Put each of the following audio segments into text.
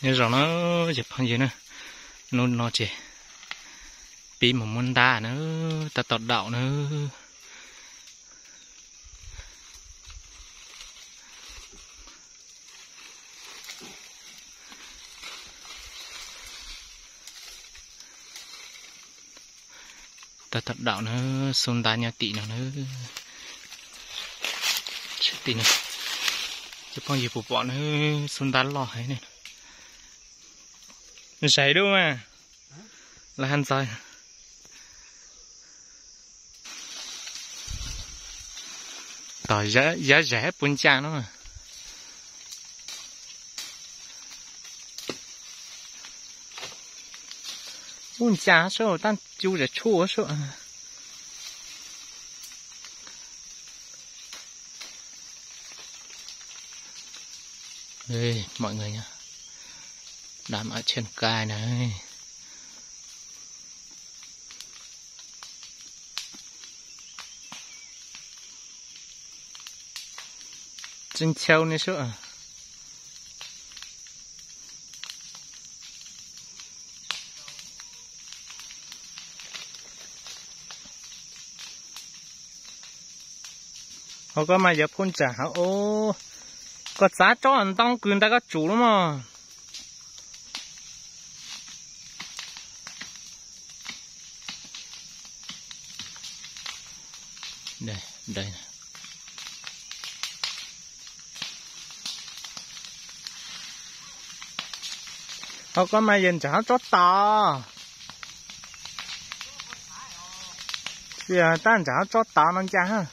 Nyob zoo na cov phooj ywg na, hnub no ces pib mus muab ntab na, tab tom daum na. Tab tom daum na, xub ntab nyob tim no na. Tim no, cov phooj ywg puas pom na, xub ntab loj heev ne. Zais dub mas, lawv hais ntxov. Tom yav zais puv ncas no. Puv ncas sub, tab cu zam tshuaj sub. Ê, mọi người nha, đám ở trên cây này. Tseem chaw ne sub. Hauv koj mas yuav phub ntsaam hauv os. Koj txav tsob ntoo kws ntawd koj tsum lub mog. Hauv koj mas yog ntsaam hauv tsob taus. Tab ntsaam hauv tsob taus no ncaj.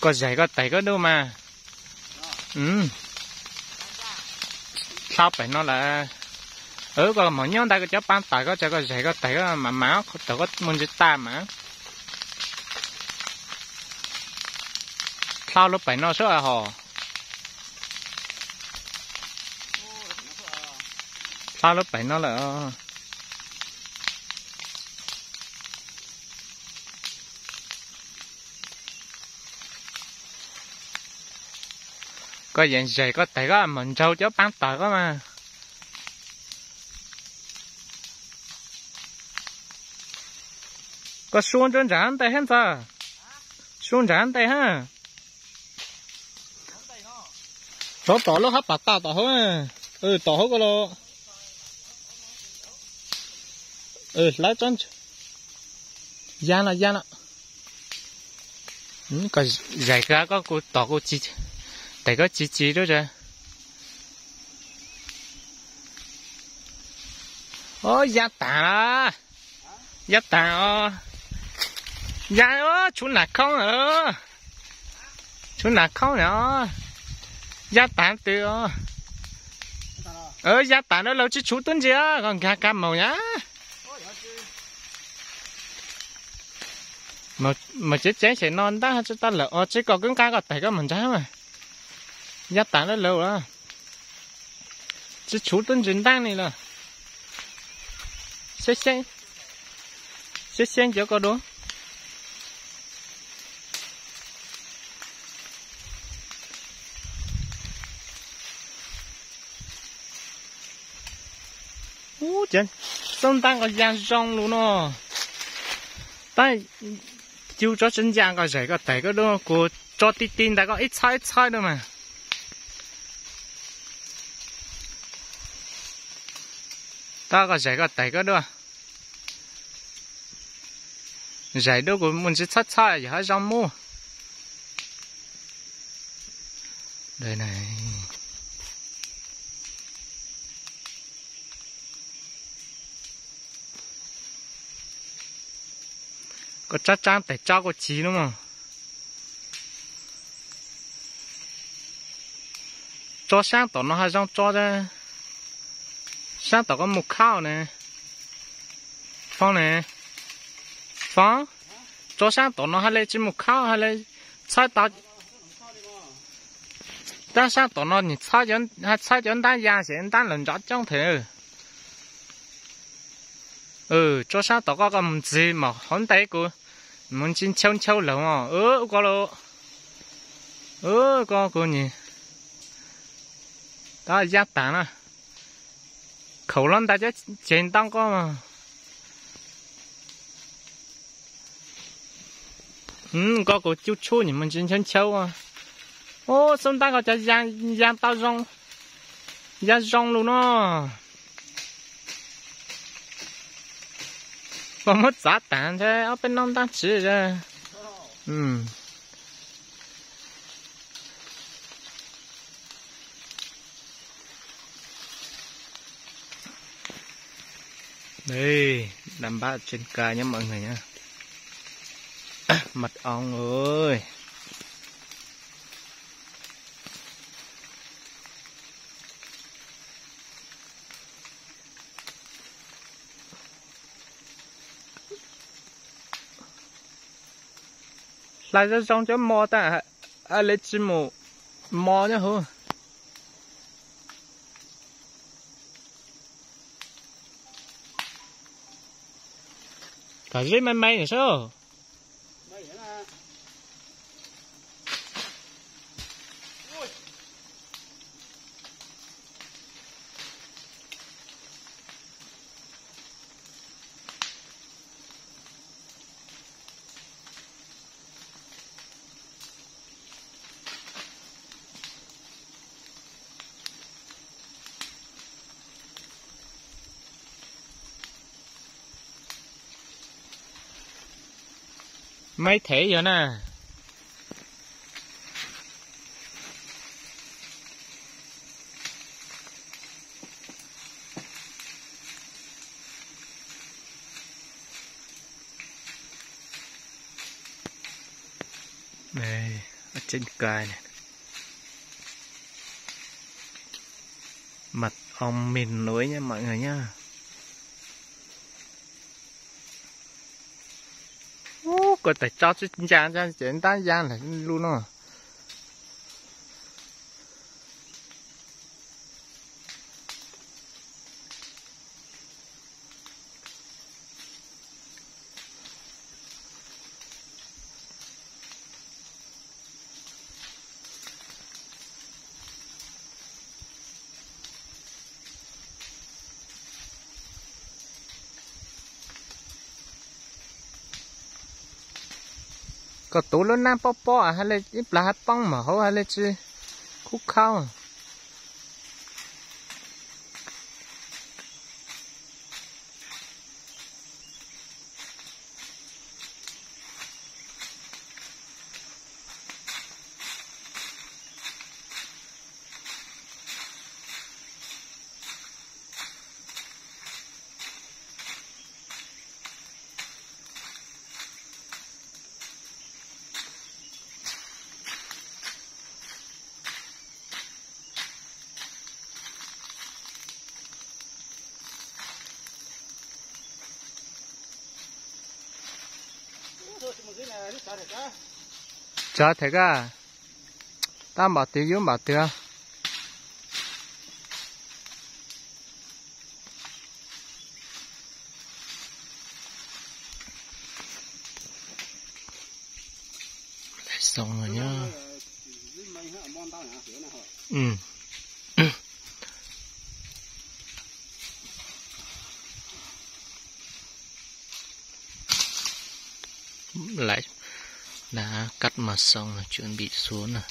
Koj zais koj tais koj dub mas. Dlhau pem no lawm. Koj mos nyob ntawd koj cov paab tawm koj tsa koj zais koj tais koj mas mas tawm koj mus ntsis tas mas. Dlhau lub pem no sub hos. Dlhau lub pem no lawm. Koj yeej zais koj tais koj mas nraug cov paab tawm koj mas. Koj sua ntsuab ntsaam ntais hab ntxawg. Sua ntsaam ntais hab. Rov tom lub hab pas tag tom hauv. Tom hauv koj los. Hlawv tsob ntsaam. Ya no ya no. Koj zais koj kuv tom kuv tsis, tes koj tsis tsis lub. O, ya taag, ya taag os. Ya, tshuv nam khoob lawm, tshuv nam khoob lawm. Ya taag twg os. Ya taag lawm, tsis tshuv tub ntsis, koj nkag kab moog na. Mas tsev tsev xyem no ntab tsi tab lawm os, tsis koj kwb nqaa koj tais koj mus nrag mas. Ya taag lawm lawm, tsis tshuv tub ntsis ntaab li lawm. Xyeb xyeb cov ko dua. Ub, cov xoob ntaab ko ya zoo lug no. Tab, cug tsob tsi ncaj koj zais koj tais koj dua, kuv tso ti ti ntawd koj ib txhab ib txhab dua mas. Tab koj zais koj tais koj dua. Zais dua kuv mus ntsis txhob txhob yog hab zoo muaj. Koj tsaab tsaab tes tsob kuj ci lub mog. Tso saab tom no hab zoo tso, saab tom koj mus khauj ne. Foob ne, Foob, tso saab tom no hab le tsi mus khauj hab le txhawb tau. Tab saab tom no nwg txhawb cov ntaab ya xyem ntaab lawm nrov coob theem. Tso saab tom koj, koj mus ntxiv mas hauv ntej kuv mus ntsis nchaw nchaw lawm os. Ko, ko kuv nwg Tab yaa taag na. Khaum lub nta cov ceg ntoo ko. Koj kuv cub tshub nyuam mus ntsis nchaw nchaw. Ub, xub ntab ko cov yaa tau zoo, yaa zoo lug no. Puas muab txav taag ntshe ob peb noob ntab tsi. Đây, đàn bát trên cây nhé mọi người nhé. Mật ong ơi. Hlais zoo zoo cov mos tas, a le tsi mus mos nyob hauv. Tom zeb me me no sab. Maiv thev yog na. Trên cây này. Mật ong miền núi nha mọi người nhá. Ub, kuv tawm tso tsis ntsa ces ntab ya lawm lub no. Koj tuv lub nab pob pob hab le ib plag hab poob mas hauv hab le tsi khub khaub. Tsav them koj, tab npaum twg yub npaum twg. Xoo no nyob. Lawv na, cắt mà xong là chuẩn bị xuống nè.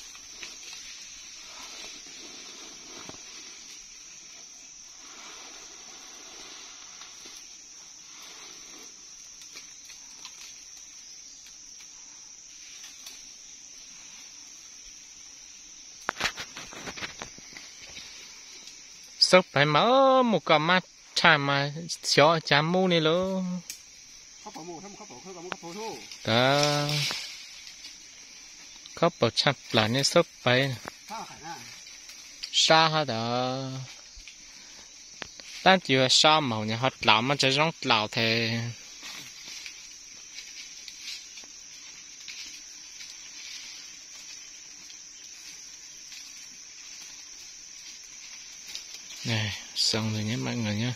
Xub pais mas mus kom maj tshaj mas xyov cas mus ne lauj. Khob paus tshaj plaws ne xub pais. Sab hab tas. Tab sis sab maum nyuam ho dlaus mas tseem zoo dlaus thiab. Xoo ntawd nyob, mọi người nhé.